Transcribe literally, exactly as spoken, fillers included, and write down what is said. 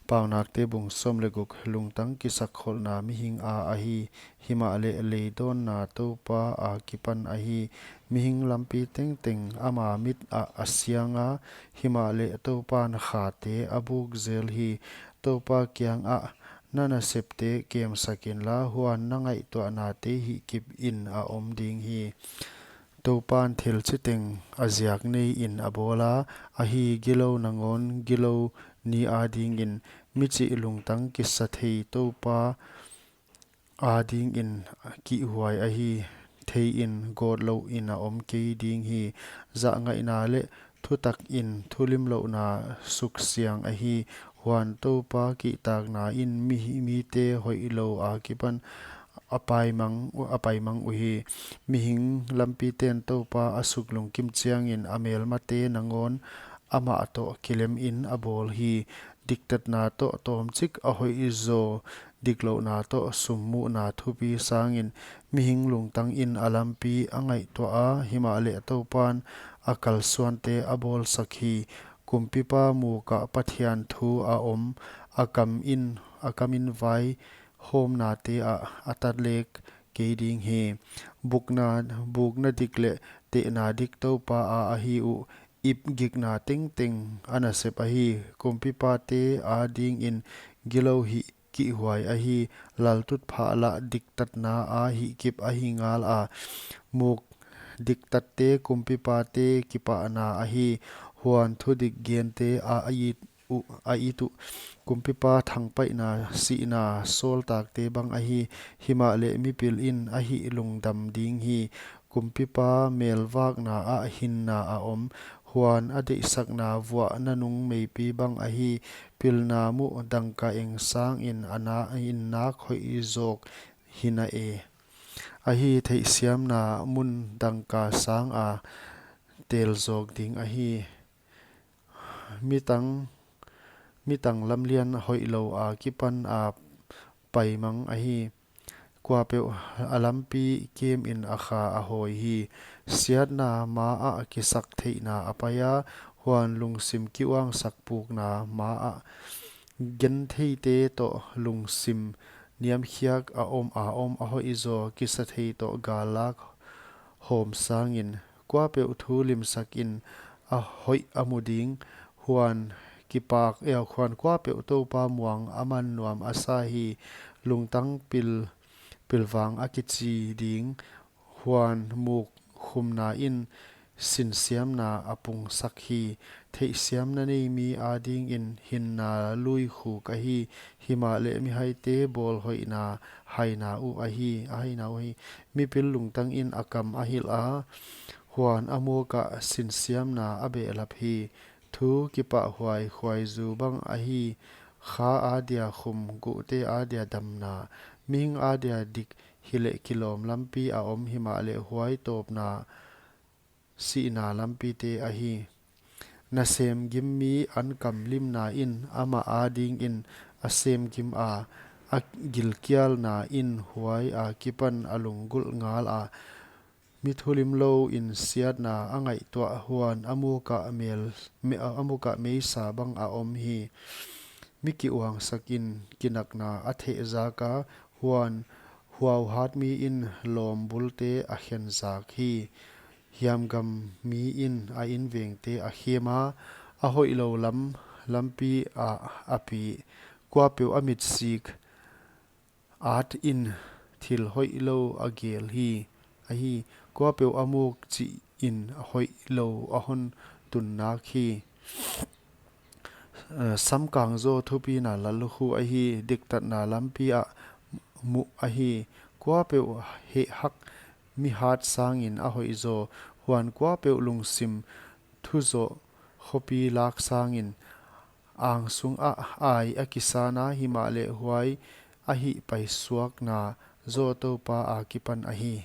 Paunakte bung sawm leh guk. Lungtang kisakkholhna mihing a ahi, himahleh leidawnna Toupa a kipan ahi. Mihing lampi tengteng ama mit ah a siang a, himahleh Toupan khate a buk zel hi. Toupa kiangah na nasepte kemsak inla, huan na ngaihtuahnate hihkip in a om ding hi. Toupan thil chiteng a ziak nei in a bawl a, ahi, gilou nangawn gilou ni adingin. Michih lungtang kisathei Toupa adingin kihhuai ahi, thei in gawt louh in a om kei ding hi. Zahngaihna leh thutak in thulimlouhna suksiang ahi, huan Toupa kihtakna in mi, mite hoihlou a kipan a paimang, a paimang uhi. Mihing lampiten Toupa a suklungkim chiangin a melmate nangawn amah toh kilem in a bawl hi. Diktatna toh tawmchik a hoih zaw, diklouhna toh summuhna thupi sangin. Mihing lungtang in a lampi a ngaihtuah a, himahleh Toupan a kalsuante a bawlsak hi. Kumpipa muk ah Pathian thu a om, a kam in, a kam in vaihawmnate ah a tatlek kei ding hi. Bukna, bukna dik leh tehna dik Toupa a ahi uh, ip gikna tengteng a nasep ahi. Kumpipate adingin gilou hih kihhuai ahi, laltutphah lah diktatna a hihkip ahi ngal a. Muk diktatte kumpipate kipahna ahi, huan thudik gente a, a it uh, a it uh. Kumpipa thangpaihna sihna sawltakte bang ahi, himahleh mipil in a hih lungdam ding hi. Kumpipa melvakna ah hinna a om, huan a deihsakna vuah nanung meipi bang ahi. Pilna muh dangka eng sangin a na, in nak hoih zawk hi na e. Ahi, theihsiamna mun dangka sang a tel zawk ding ahi. Mitang, mitang lamlian hoihlou a kipan a paimang ahi. Kuapeuh a lampi kem in a kha a hawi hi. Siatna ma ah kisaktheihna a pai a, huan lungsim kiuangsak pukna ma ah. Gentheite toh lungsim niamkhiak a om a om a hoih zaw, kisathei toh gallak hawm sangin. Kuapeuh thu limsak in a hoih a mu ding, huan kipak, eh, huan kuapeuh Toupa muang a man nuam a sa hi. Lungtang pil, pilvang a kichi ding, huan muk khumna in sinsiamna a pungsak hi. Theihsiamna nei mi adingin hinna lui khuk ahi, himahleh mihaite bawlhoihna haina uh ahi, a haina uh ahi. Mipil lungtang in a kam a hilh a, huan a muk ah sinsiamna a behlap hi. Thu kipahhuai khuaizu bang ahi, kha adia khum, guhte adia damna. Mihing adia dik hileh kilawm lampi a om, himahleh huai tawpna sihna lampite ahi. Nasem gim mi ankam limna in amah adingin a sem gim a, a gilkialna in huai a kipan a lunggulh ngal a. Mi thulimlou in siatna a ngaihtuah, huan a muk ah mel, me, a muk ah meisa bang a om hi. Mi kiuangsak in kinakna a thehzak a, huan huauhat mi in lawmbulte a khenzak hi. Hiamgam mi in a invengte a khem a, a hoihlou lam, lampi ah a pi. Kuapeuh a mitsik at in thil hoihlou a gel hi. Ahi, kuapeuh a muk chih in hoihlou a hon tun nak hi. Eh, samkang zaw thupina lallukhu ahi, diktatna lampi ah muh ahi. Kuapeuh hehhak mihat sangin a hoih zaw, huan kuapeuh lungsim thuzoh khopi lak sangin. Angsung ah ai a kisan a, himahleh huai a hih paisuakna zaw Toupa a kipan ahi.